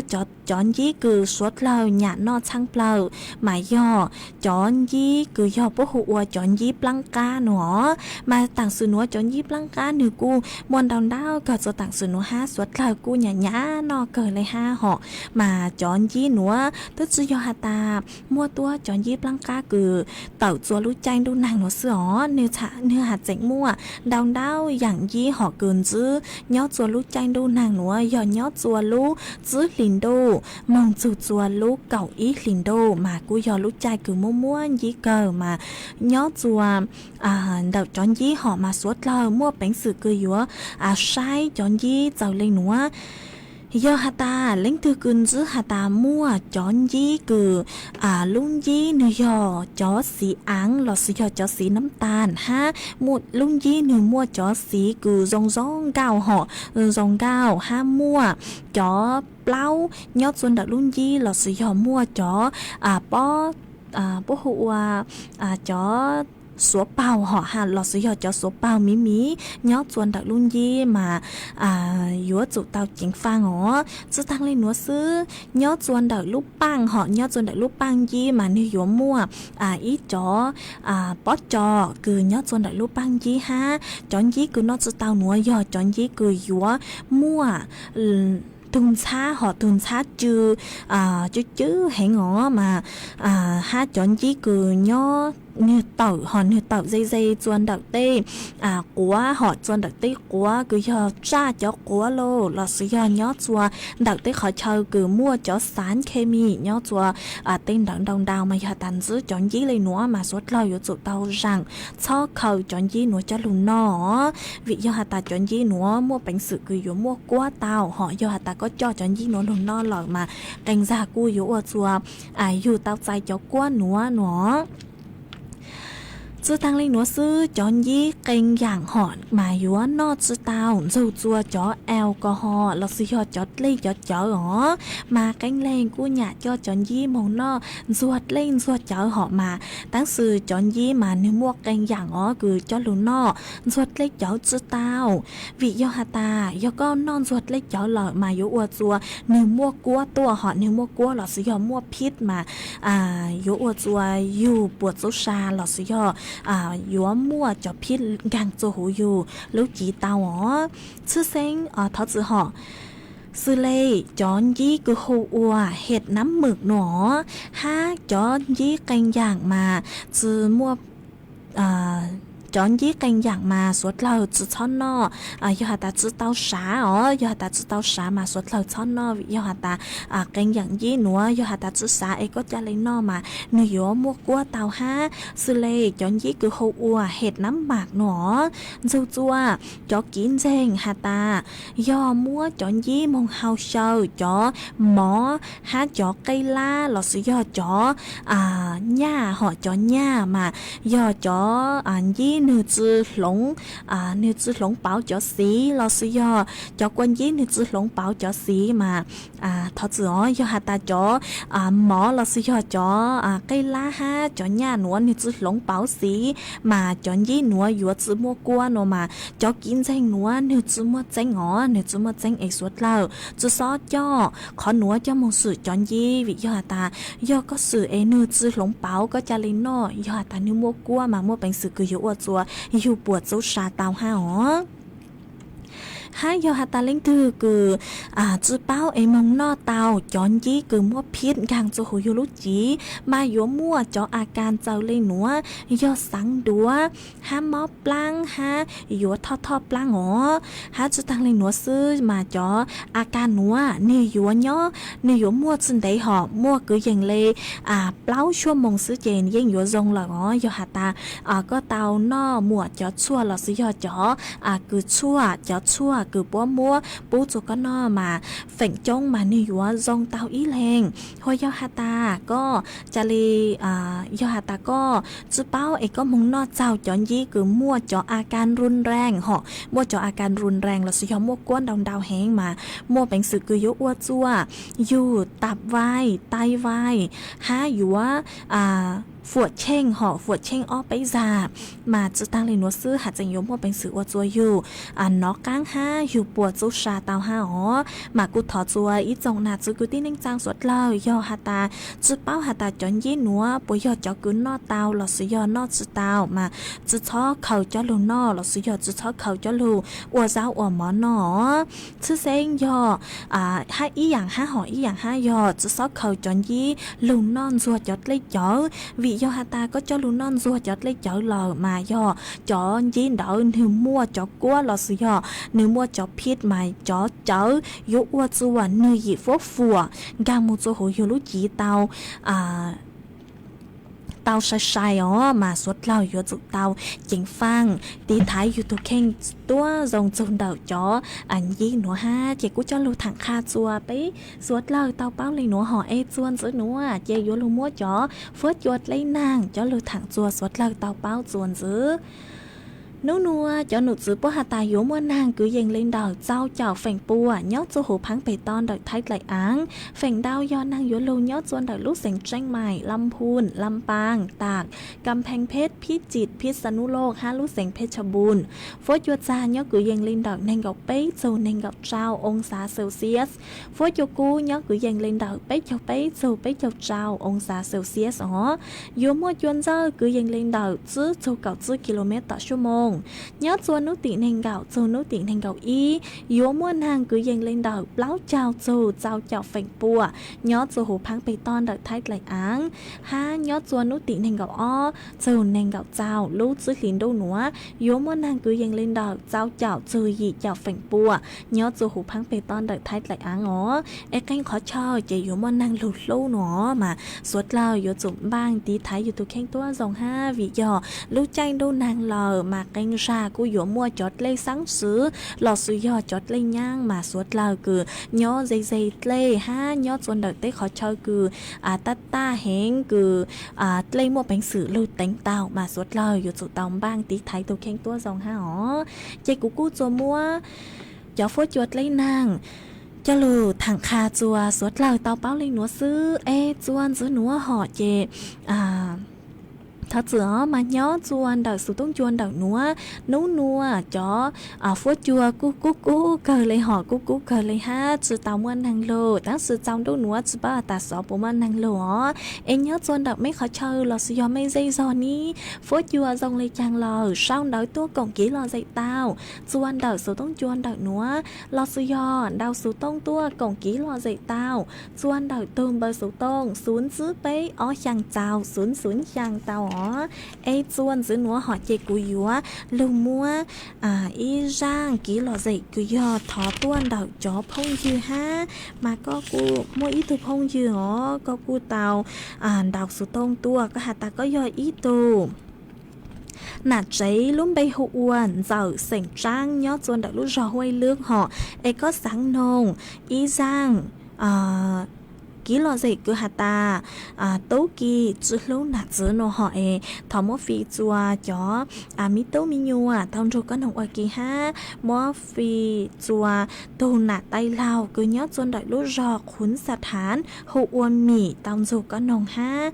cov ncib kws suav dlawg nyam noj txhaab plawg mas yog cov ncib kws yog puab hu ua cov ncib plaab qab nuav os. Mas taam sim nuav cov ncib plaab qab nwg kuj muaj ntau ntau kawg txuas taam sim nuav hab suav dlawg kuj nyam nyam noj kawg le hab hom. Mas cov ncib nuav twb tsi yog has tas muaj tuab cov ncib plaab qab kws tawm txuas lub caij ntuj naag nuav xwb os, nwg has tseem muaj ntau ntau yaam ncib hom kws ntsib nyob txuas lub caij ntuj naag nuav yog nyob txuas lub tsib hlis ntuj moog txug txuas lub kaum ib hlis ntuj mas kuj yog lub caij kws muaj muab ncib kawg. Mas nyob txuas ntawm cov ncib hom mas suav dlawg muaj peev xwm kws yuav saib cov ncib txawm le nuav. Yog has tas leej twg kws ntsib has tas muaj cov ncib kws lub ncib nwg yog cov xiv aav los sis yog cov xiv nab tas hab lub ncib nwg muaj cov xiv kws zoo zoo nkauj hom zoo nkauj hab muaj cov plaub nyob txuas ntawm lub ncib los sis yog muaj cov pob, puab hu ua cov suav paug hom los sis yog cov suav paug miv miv nyob txuas ntawm lub ncib mas yuav tsum tau ceev faj os. Tsi taag le nuav xwb, nyob txuas ntawm lub paaj hom nyob txuas ntawm lub paaj ncib mas nwg yuav muaj ib cov pob co kws nyob txuas ntawm lub paaj ncib hab cov ncib kws noj tsi tau nuav yog cov ncib kws yuav muaj tug ntxhab hom tug ntxhab cw cw cw heev os mas hab cov ncib kws nyob nwg tawm hom nwg tawm ze ze txuas ntawm tej quav hom txuas ntawm tej quav kws yog tsaj cov quav lauj los sis yog nyob txuas ntawm tej qhov chaw kws muaj cov xav khe mi nyob txuas tej ntawd ntau ntau mas yog has tas ntsib cov ncib le nuav mas suav dlawg yuav tsum tau zaam txhob khaws cov ncib nuav coj lug noj. Vim yog has tas cov ncib nuav muaj peev xwm kws yuav muaj kuab tau hom yog has tas koj coj cov ncib nuav lug noj lawm mas qee zag kuj yuav ua txuas yug tau txais cov kuab nuav nuav. Tsi taag le nuav xwb, cov ncib qee yaam hom mas yuav noj tsi tau ntsug txuas cov alcohol los sis yog cov dlej cov cawv os. Mas qee leeg kuj nyam coj cov ncib moog noj ntxuag dlej ntxuag cawv hom mas tab sis cov ncib mas nwg muaj qee yaam os kws coj lug noj ntxuag dlej cawv tsi tau. Vim yog has tas yog koj noj ntxuag dlej cawv lawm mas yuav ua txuas nwg muaj kuab tuaj hom nwg muaj kuab los sis yog muaj phij mas yuav ua txuas yug puas txuj sa los sis yog yuav muaj cov phij nkaag txuas huv yug lub civ tau os. Tshwj xeeb thov txim hom, xws le cov ncib kws hu ua het nab mwm nuav hab cov ncib qee yaam mas tsi muaj cov ncib qee yam mas suav dlawg tsi txhob noj. Yog has tas tsi tau sav os, yog has tas tsi tau sav mas suav dlawg txhob noj, vim yog has tas qee yam ncib nuav yog has tas tsi sav es koj ca le noj mas nwg yuav muaj kuab tau hab. Xws le cov ncib kws hu ua hes nab mam nuav, ntxug txua cov kiv ntxeeg has tas yog muab cov ncib moog hau xyaw cov mov hab cov qej lab lossis yog cov nyaj hom cov nyaj mas yog cov ncib nwg tsi hloov, nwg tsi hloov pauv cov xiv lossis yog cov kua ncib nwg tsi hloov pauv cov xiv mas thov txim os, yog has tas cov mov lossis yog cov qej lab hab cov nyaj nuav nwg tsi hloov pauv xiv mas cov ncib nuav yuav tsi muaj kuab nuav mas cov kiv ntxeeg nuav nwg tsi muaj txeeb os, nwg tsi muaj txeeb es suav dlawg tsi xob coj qhov nuav coj moog swm cov ncib, vim yog has tas yog koj swm es nwg tsi hloov pauv koj ca le noj yog has tas nwg muaj kuab mas muaj peev xwm kws yuav ua txua yug puam txub sa tau hab os. Hab yog has tas leej twg kws tsi paub es moog noj tau cov ncib kws muab phib nkaag txua huv yug lub civ mas yuav muaj cov a kas txaws le nuav, yog xaav ntuav hab mob plaab hab yuav thoj thoj plaab os. Hab tsi taag le nuav xwb mas cov a kas nuav nwg yuav nyob, nwg yuav muaj tsi ntev hom, muaj kwv yees le plaub xuab moos xwb ces yeej yuav zoo lawm os. Yog has tas koj tau noj muam cov tshuaj lossis yog cov kws tshuaj, cov tshuaj kws puab muab pub txua koj noj mas feem coob mas nwg yuav zoo tau ib leeg. Hos yog has tas koj ca le, yog has tas koj tsi paub es koj moog noj txaug cov ncib kws muaj cov a kas run reeg hom, muaj cov a kas run reeg lossis yog muaj kuab ntau ntau heev mas muaj peev xwm kws yuav ua txua yug tap vaij, tai vaij hab yuav fuam cheej hom fuam cheej ob peb zag mas tsi taag le nuav xwb has tseem yuav muaj peev xwm ua txua yug nov qaab hab yug puam txub sa tau hab os. Mas kuj thov txua ib tsoom nam txiv kwv tij neej tsaa suav dlawg yog has tas tsi paub has tas cov ncib nuav puas yog cov kws noj tau lossis yog noj tsi tau mas tsi txhob khaws coj lug noj lossis yog tsi txhob khaws coj lug ua zaub ua mov noj. Tshwj xeeb yog hab ib yaam hab hom ib yaam hab yog tsi txhob khaws cov ncib lug noj ntxuag cov dlej cawv, vim yog has tas koj coj lug noj ntxuag cov dlej cawv lawm mas yog cov ncib ntawd nwg muaj cov kuab lossis yog nwg muaj cov phib mas cov cawv yuav ua txua nwg yim fuab fuam nkaag moog txua huv yug lub civ tau tau sai sai os mas suav dlawg yuav tsum tau ceev faaj tiv thaiv yug tug kheej tuab zoo txug ntawm cov ncib nuav hab. Ces kuj coj lug thaam qha txua peb suav dlawg tau paub le nuav hom es txua ntxiv nuav ces yuav lug muab cov fuab cua dleb naag coj lug thaam txua suav dlawg tau paub txua ntxiv. Nub nuav cov num txwv puab has tas yuav muaj naag kwv yees le ntawm txaus caum feem pua nyob txua huv phaab peg toj ntawm Thaib dlaim aav. Feem ntau yog naag yuav lug nyob txua ntawm lub xeev Tseeb Maim, Lam Phun, Lam Paas, Tam, Kam Pheej Pheb, Phib Cim, Phib Xa Nub Looj hab lub xeev Pheb Tsha Npun. Fuab cua txag nyob kwv yees le ntawm neeg nkaum peb txug neeg nkaum rau oo xav Celsius. Fuab cua kub nyob kwv yees le ntawm peb caug peb txug peb caug rau oo xav Celsius os. Yuav muaj cua ntxawj kwv yees le ntawm tsib txug kaum tsib kilomev tom xuab moos. Nyob txua nub tim neeg nkaum txug nub tim neeg nkaum ib, yuav muaj naag kwv yees le ntawm plaub caug txug txaus caum feem pua nyob txua huv phaab peg toj ntawm Thaib dlaim aav, hab nyob txua nub tim neeg nkaum ob txug neeg nkaum txaus lub tsib hlis ntuj nuav, yuav muaj naag kwv yees le ntawm txaus caum txug yim caum feem pua nyob txua huv phaab peg toj ntawm Thaib dlaim aav os. Es qee qhov chaw ces yuav muaj naag lug hlub nuav mas suav dlawg yuav tsum npaaj tiv thaiv yug tug kheej tuab zoo hab, vim yog lub caij ntuj naag lawm mas qee zag kuj yuav muaj cov dlej xaab swv lossis yog cov dlej nyaab mas suav dlawg kws nyob ze ze dlej hab nyob txua ntawm teb qhov chaw kws taj taj heev kws dlej muaj peev xwm lug teev tau mas suav dlawg yuav tsum tau npaaj tiv thaiv tug kheej tuab zoo hab os. Ces kuv kuj txua muab cov fuab cua dleb naag coj lug thaam qha txua suav dlawg tau paub le nuav xwb. Es txua ntxiv nuav hom ces thov txim os mas nyob txua ntawm xuv toob cua ntawm nuav, nub nuav cov fuab cua kuj kub kub kawg le hom kub kub kawg le hab tsi tau muaj naag lug, tab sis txaus ntuj nuav tsi paub has tas xov puas muaj naag lug os. Es nyob txua ntawm mej qhov chaw lossis yog mej zej zog nib fuab cua zoo le caag lawm sau ntawv tuaj koom kiv lom zem tau txua ntawm xuv toob cua ntawm nuav lossis yog nrau xuv tooj tuaj koom kiv lom zem tau txua ntawm tug npawb xuv tooj xuv tsib peb ob xyaa txaus xuv xuv xyaa tau. Es txua ntxwv nuav hom ces kuv yuav lug muab ib zaaj kiv lom zem kws yog thov tuaj ntawm cov phooj ywg hab, mas koj kuj muaj ib tug phooj ywg os, koj kuj tau ntaus xuv tooj tuaj, koj has tas koj yog ib tug nam tsev lub npe hu ua Ntxawm xeem Tsaab nyob txua ntawm lub zog Huaj Ib Lwb hom, es koj xaav noog ib zaaj kiv lom zem kws has tas tub ki tsi hlub nam txwv nuav hom es thov muab fij txua cov me tub me nyuam tau nrug koj noog ua ke hab muab fij txua tug nam tais laug kws nyob txua ntawm lub zog Qhuv Xa Thaav hu ua Mim tau nrug koj noog hab.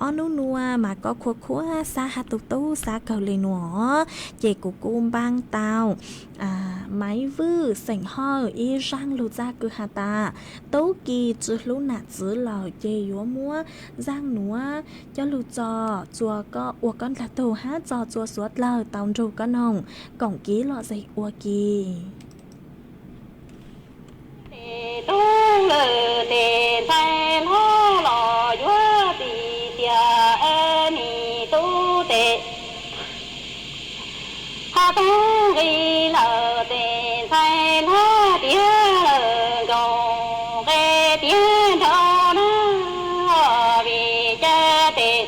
Ob nub nuav mas koj khuam khuam xab hab tu tu xab kawg le nuav, ces kuv kuj npaaj tau Maiv Vwj xeem Hawj ib zaaj lug txaj kws has tas tub ki tsi hlub nam txwv lawm, ces yuav muab zaaj nuav coj lug txo txua koj ua koj dlaag tug hab txo txua suav dlawg tau nrug koj noog koom kiv lom zem ua ke. Tes tub lawm tes ntxhais hlob los yuav txim tias es nim tub tes ho tub nqi lawm tes ntxhais hlob tiav lawm nkaus nqe tiav nrho na, vim cas tes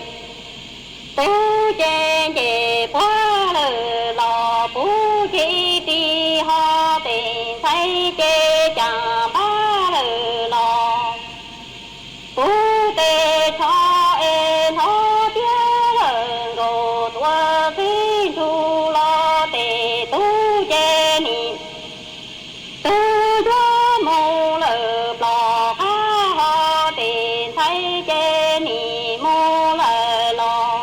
tub ces nce puab lawm los puv ces ris ho tes ntxhais ces cas npab lawm los puv tes tsho es hlob tiav lawm nkaus tuav txij nrug los tes tub ces nim tub yuav mus lawm plos qab ho tes ntxhais ces nim mus lawm los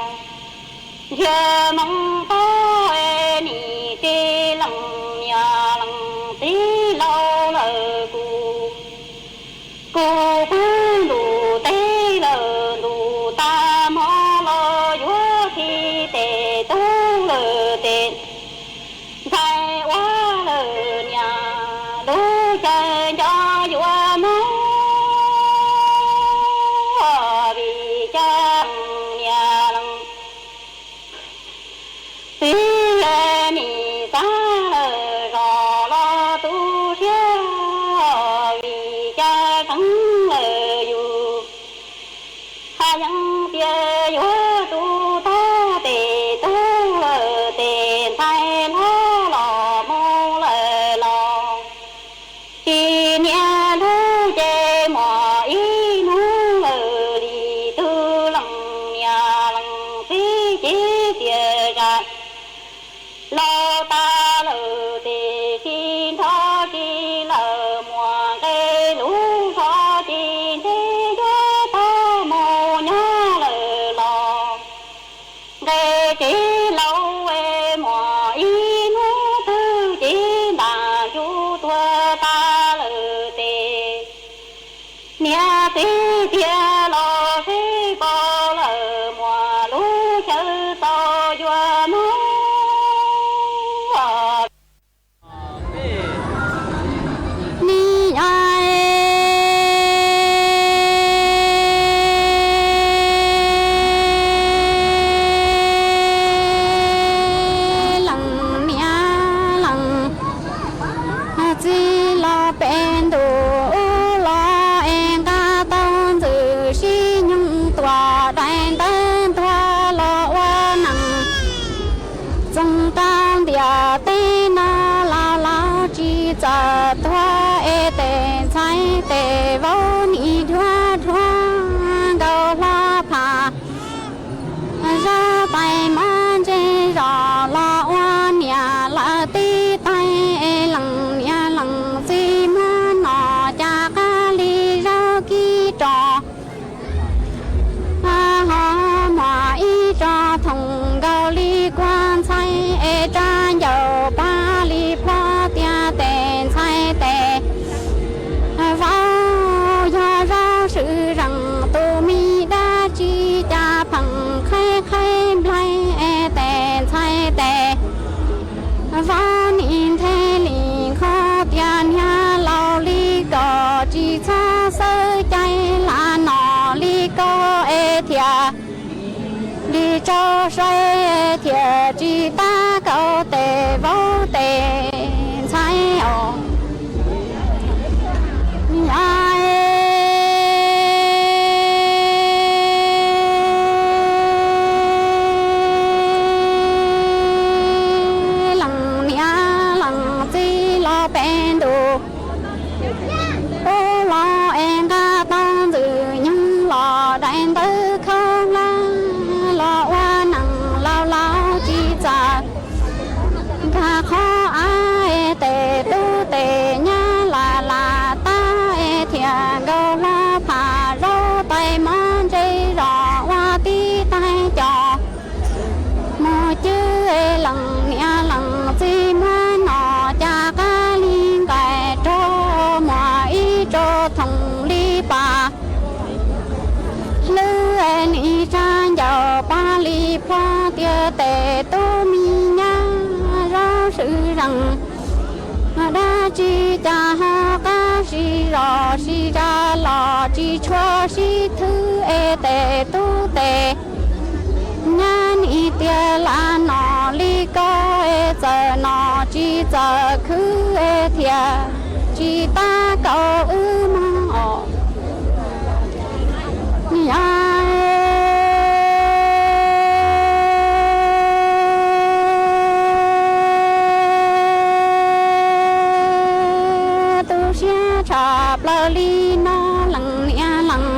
nrhiav moov pob es nim tsis lees niam lees txiv laus lawm kuv kuv pw ntuj teb lawm ntuj tag hmo los yuav khi tes tub lawm tes ntxhais ua lawm niam lub caij nco yuav mob vim cas lees niam lees txiv nim xav lawm zos los tu siab vim cas tseev lawm yus haj yeej tias yuav tu tag tes tub lawm tes ntxhais hlob los mus lawm los tsis niaj hnub ces muaj ib hnub lawm li tub lees niam lees txiv ces tias zam laus tas lawm tes tsis nrho tsis lawm muaj nqe lub zog ces ntshe yuav tau mus nyob lawm los nqe tsev laus es muaj ib hnub twg ces ntam ncu tuag tas lawm tes niam txiv tiag los seb puas lawm muaj lub chaw tau yuav mob. Ni nyob lees niam lees txiv los peb ntuj los es nqa tau ntxwm sib nyoog tuam dais ntawv ntuag los ua neej txoos rau ntiaj teb no los los tsis txawm tuag es tes ntxhais tes vauv nim dhuav dhuav nkaus hlo pham zaj tais mob ntseg zos los ua niam lawv tib tais es lees niam lees txiv muab nom cas qab li zaub kib ros ho muaj ib tso thoom nkaus li kua ntxhais es rab ncaus pab li plho tias tes ntxhais tes vauv yog zaub swm zeem tus me dab tsi cas pheem qhaib qhaib nplaig es tes ntxhais tes vauv nim nthe li nqho tias niag laus li koj tsis txhob xawb cai lam nom li koj es thiaj Li tso saib thiaj tsis tab kaum tes vauv tes ntxhais os. Leej niam leej txiv los pem ntuj, ub los es nqa tau ntxwg nyoog los daim ntawv khaub hlab los ua neej laus laus tsis txawj nkag qhov av es tes tub tes nyab lam lam tab es thiaj nkaus hlo pham zaub tais mov ntse zos ua tib tais cos mus cwb es leej niam leej txiv muab nom cas qab li nqaim rog muaj ib tsob thooj li pas hlwb es nim tsa ncaus pag li plho tias tes tub mi nyab zaub swm zeej dab tsi cas ho qab sib zos sib zas los tsis tshua sib thwb es tes tub tes nyab nim tias lam nom li ko es txawm nom tsis txawj khwv es thiaj tsis tab kaum wb mog os. Yog tu siab tshaj plaws li no leej niam leej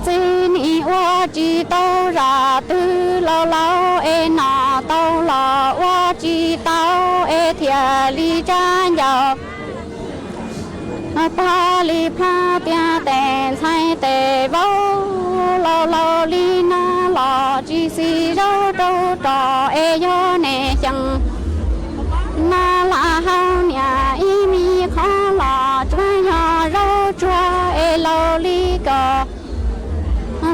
txiv nim ua tsis tau zaj twg laus laus es nom tau los ua tsis tau es thiaj li tsa ncaus pag li plho tias tes ntxhais tes vauv laus laus li no los tsis xis zaub rau rog es yog neb xyeem no lam hau niam ib me qhov los tsuav yog zaub tsuag es laus li ko.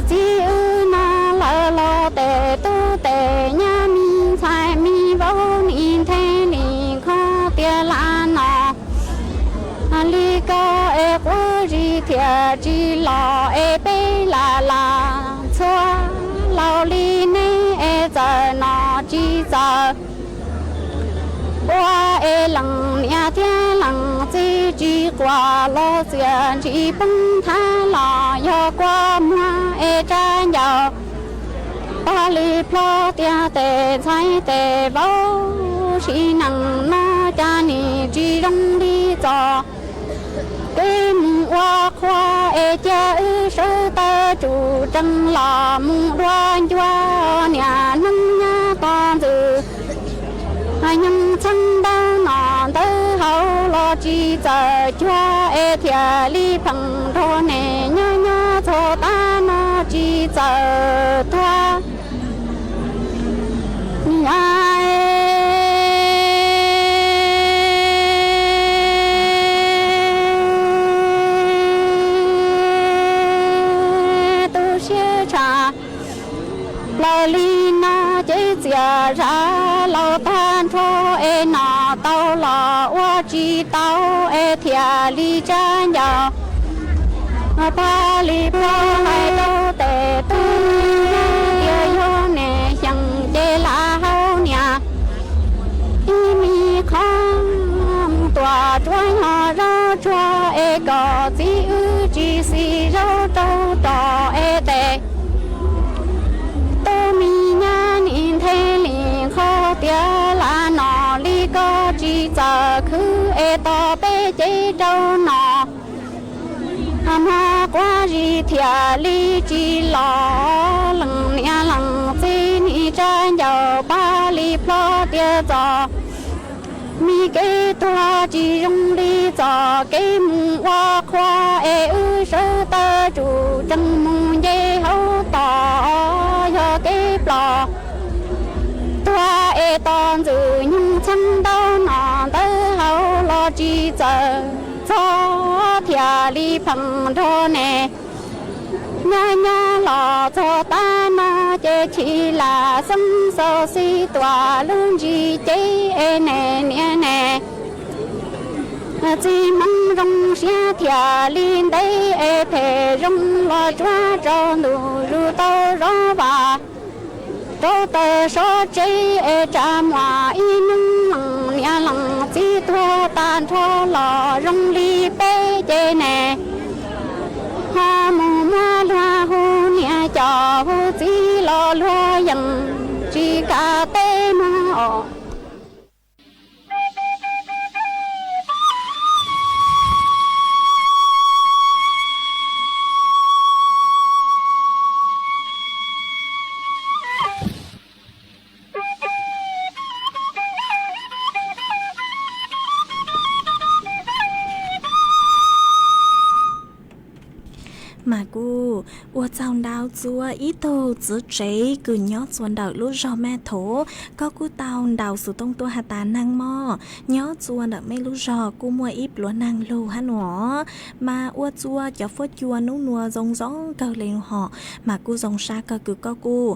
Txiv wb no lawm los tes tub tes nyab me ntxhais me vauv nim nthe li qhov tias lam nom li ko es quav zis thiaj tsis los es peb lam lam txhua laus li neb es txawm nom tsis txawj ua es leej niam thiab leej txiv tsis quaj los txiaj ntsim poob nthav los yog kua muag es tsa ncaus pag li plho tias tes ntxhais tes vauv sim neej no cas nim tsis zoo li txoj kev mus ua qhua es cia wb sawv tawm tsum tsees los mus dua ncua niam neej nyab tos ntxwg nyoog txheeb ntawv nom ntawv haus los tsis txawj cuag es thiaj li pheej nrog neb nyob nyob txog tav no tsis txawj tuag. Tu siab tshaj plaws li no ces txiaj zaj laus tag nrho es nom tau los ua tsis tau es thiaj li tsa ncaus pag li plho hais rau tes tub tias yog neb xyeem ces lam hau niam ib me qhov mus tuam tsuav yog zaub tsuag es kom txiv wb tsis xis zaub rau rog es tes tub me nyab nim nthe li qhov tias lam nom li ko tsis txawj khwv es tos peb cev rau nom hmo quav zis thiaj li tsis los. Leej niam leej txiv nim tsa ncaus pag li plho tias txoj me kev tuag tsis zoo li txoj kev mus ua qhua es wb sawv tawm tsum tsees mus nce hauv tos yog kev ploj tuag es tos ntxwg nyoog txheeb ntawv nom ntawv haus los tsis txawj txog thiaj li pheej nrog neb nyob nyob los txog tav no ces chim lam xeeb xaus xis tuam lub ntsis cev es neb niam neb txiv hmoov zoo siab thiaj li ntev es phem zoo los tsuav tsaus ntuj zus tau zov Rau taws sov tsev es tsa muaj ib neeg leej niam leej txiv tuag tag nrho los zoo li peb ces ne, ho mus muab luag hu niam cov hu txiv los luag yeej tsis kam teb no os. Mas kuj ua tsaug ntau txua ib tug txiv tsev kws nyob txua ntawm lub zog Maj Thov, koj kuj tau ntaus xuv tooj tuaj has tas neeg mog, nyob txua ntawm mej lub zog kuj muaj ib pluag neeg lug hab nua, mas ua txua cov fuab cua nub nua zoo zoo kawg le hom, mas kuj zoo sab kawg kws koj kuj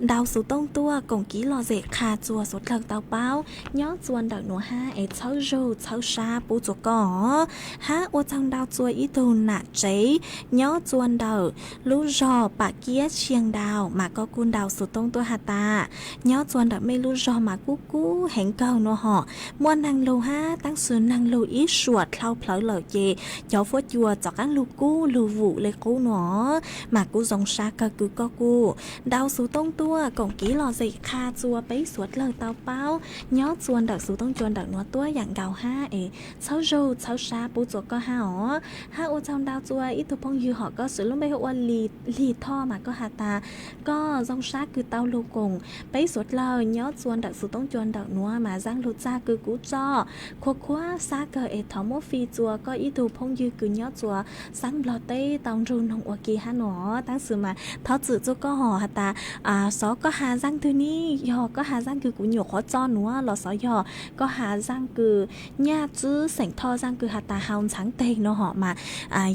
ntaus xuv tooj tuaj koom kiv lom zem qha txua suav dlawg tau paub nyob txua ntawm nuav hab es txhawb zug txhawb sab pub txua koj. Hab ua tsaug ntau txua ib tug nam tsev nyob txua ntawm lub zog Pam Kiab Tshiab Ntaus, mas koj kuj ntaus xuv tooj tuaj has tas nyob txua ntawm mej lub zog mas kuj kub heev kawg nua hom, muaj neeg lug hab tab sis neeg lug ib suam dlhau plawv lawm ces cov fuab cua rov qaab lug kub lug vum le qub nua, mas kuj zoo sab kawg kws koj kuj ntaus xuv tooj tuaj koom kiv lom zem qha txua peb suav dlawg tau paub nyob txua ntawm xuv tooj cua ntawm nuav tuab yaam nkaus hab es txhawb zug txhawb sab pub txua koj hab os. Hab ua tsaug ntau txua ib tug phooj ywg hom koj swv lub npe hu ua Lis Thoj mas koj has tas koj zoo sab kws tau lug koom peb suav dlawg nyob txua ntawm xuv tooj cua ntawm nuav mas zaaj lug txag kws kuv tso khuv khuav sab kawg es thov muab fij txua koj ib tug phooj ywg kws nyob txua xeeb Nplog teb tau nrug noog ua ke hab nua. Tab sis mas thov txim txua koj hom has tas xyov koj has zaaj twg ne, yog koj has zaaj kws kuv nyuam qhuav tso nuav los xyov yog koj has zaaj kws Nyaj Tswb xeem Thoj zaaj kws has tas Hau Ntxhaav teg nua hom mas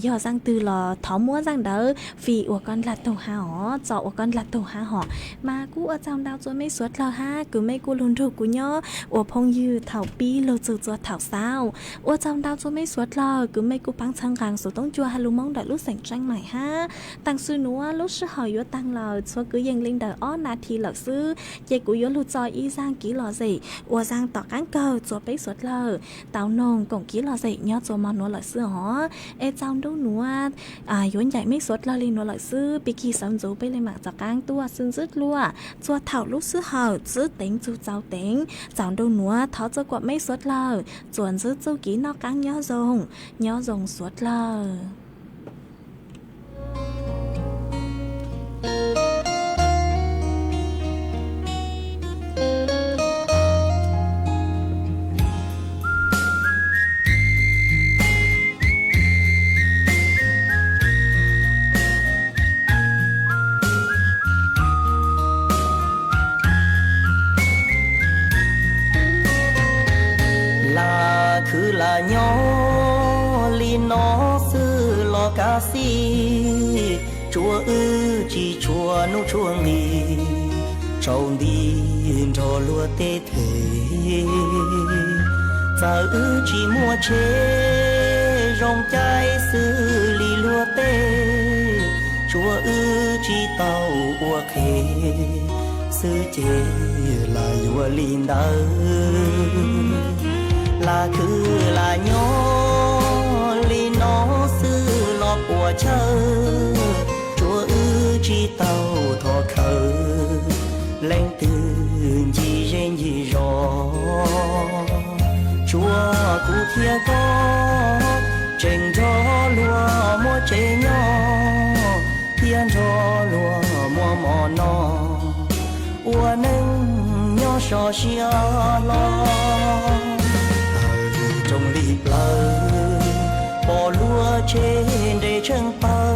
yog zaaj twg los thov muab zaaj ntawd fij ua koj ndlag tug hab os, tso ua koj ndlag tug hab hom. Mas kuj ua tsaug ntau txua mej suav dlawg hab kws mej kuj lug nrug kuv nyob ua phooj ywg thaum pib lug txug txua thaum xaus. Ua tsaug ntau txua mej suav dlawg kws mej kuj paab txhawb nqaa xuv tooj cua has lug Moob ntawm lub xeem Tseeb Maim hab. Taam sim nuav lub sij hawm yuav taag lawm, txhua kwv yees le ntawm ob nas this lawm xwb, ces kuv yuav lug tso ib zaaj kiv lom zem ua zaaj tom qaab kawg txua peb suav dlawg tau noog koom kiv lom zem nyob txua mo nuav lawm xwb os. Es txaus ntuj nuav yuav ncaim mej suav dlawg le nuav lawm xwb, pig kig sawv ntxuv peb le maam rov qaab tuaj xwb ntxwb dlua txua thaum lub sij hawm txwv teev txug txaus teev. Txaus ntuj nuav thov txua kuas mej suav dlawg txuas ntxwb txuj kiv noj qaab nyob zoo, nyob zoo suav dlawg. Lam khwv lam nyob li no xwb los kav xij, tsuav wb tsis tshua hnub tshua nqis, tsaus nti nrog luag tej them. Txawm wb tsis muaj tsheb zoo caij xws li luag tej, tsuav wb tsis tau ua qhev xwb ces lam yuav li ntawd. Lam khwv lam nyob li no xwb los puas chawj, tsuav wb tsis tau thov khawv leej twg ncig zej ncig zos. Tsuav kuv thiab koj tseem nrog luag muaj tsev nyob, thiab nrog luag muaj mov noj, ua neej nyob sov siab hlo. Taws rooj li plawv, pom luag tsheb nres tsheej taw,